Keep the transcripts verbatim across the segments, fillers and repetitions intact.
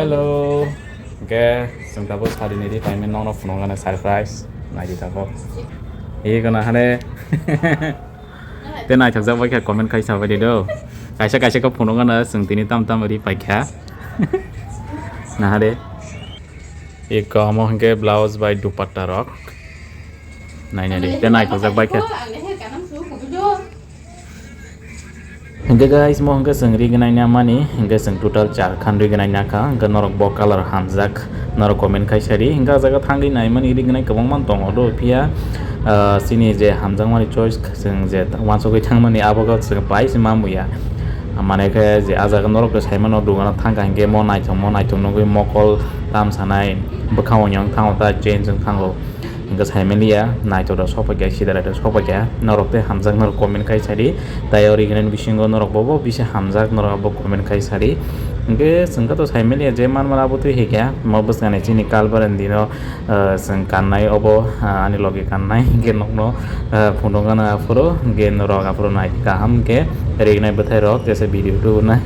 Hello. Hwnkhe chwng tabuk sari nidi paimani nokno phunukgana surprise. Naidi tabuk. Ego na hane. Tei naithokjak bai kha comment khai sabai di do. Kaisa kaisa khe phunukgana chwng tini tam tam ri paikha. Nahare. Eko omo hwnkhe blouse bai dupatta rok. Naina di. Tei naithokjak bai kha. Hwnkhe guys, mo hwnkhe chwng ri gwnai na mani, hwnkhe chwng total char khan ri gwnai na kha, hwnkhe norok bo colour hamjak, norok comment khai sari, hwnkhe ah jaga thangwi naimani ri gwnai kwbangma tongo do, phiya, ah, chini je hamjakmani choice chwng je uansugwi thangmani abo khe chwng pai se ma muya. Mane khe je ah jaga norok khe saimano dogano thangkha hwnkhe mo naithok, mo naithok nugwi mokol tam sanai, bwkhango yang thango ta change wng thango. Hwnkhe saimaliya, naithok rok sokphaikha, sidarai rok sokphaikha, norok tei hamjak norok comment khai sadi, tei original bisingo norok bobo bisi hamjak norok abo comment khai sadi. Hwnkhe chwngkhe to saimaliya je manmani abo twi hikha, mo bwskangni chini kalbarani dino, ah, chwng kannai obo, ah, ani logi kannai, hwnkhe nokno, ah, phunukgano aphuru, hwnkhe norok aphuru nai kaham khe rignai bwthairok, jesa video tubunai,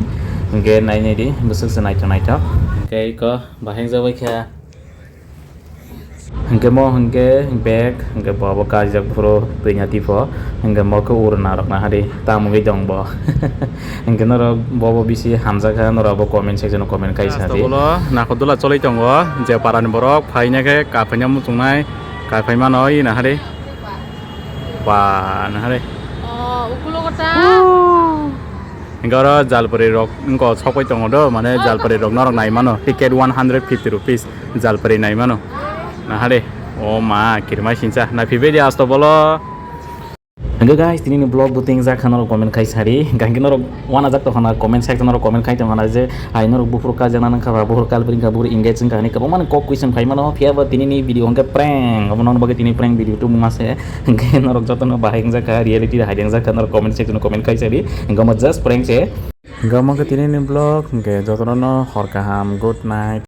hwnkhe nainai di, bwswk se naithok naithok, hwnkhe eko bahai wngjabaikha. Hwnkhe mo hwnkhe bag, hwnkhe bo abo kaijak phuru twina tipo, hwnkhe mo khe urna rok nahadi tamogwi tong bo. Hwnkhe norok bobo bisi hamjakha, norok bo comment section o comment kai sadi. Bolo nakodola choloi tongo, je parani borok phaina khe kaiphaina muchungnai, kaiphaimano ina hari. Ba nahari. Oh, ukulo kota. Hwnkhe oro jalpari rok wngkha sokpai tongo do, mane jalpari rok norok naimano, ticket one hundred fifty rupees jalpari naimano. Nahare, o ma, kirmai sincha, na phibedi asto bolo. Hwnkhe guys, tini ni vlog bo tingjak kha norok comment khai sari, hwnkhe norok wanajak tongkha na comment section norok comment khai tongkha na je hai norok buphuru kajak na nangkha ba buphuru kalbari wngkha buphuru engage wngkha hinwi kwbangma ni kok question phaimano, phiya bo tini ni video hwnkhe prank, omo nokni bagwi tini prank video tubuma se. Hwnkhe norok jotono bahai wngjakha, reality hai wngjakha, norok comment section o comment khai sadi. Hwnkhe omo just prank se. Hwnkhe omo khe tini ni vlog, hwnkhe jotono hor kaham, good night,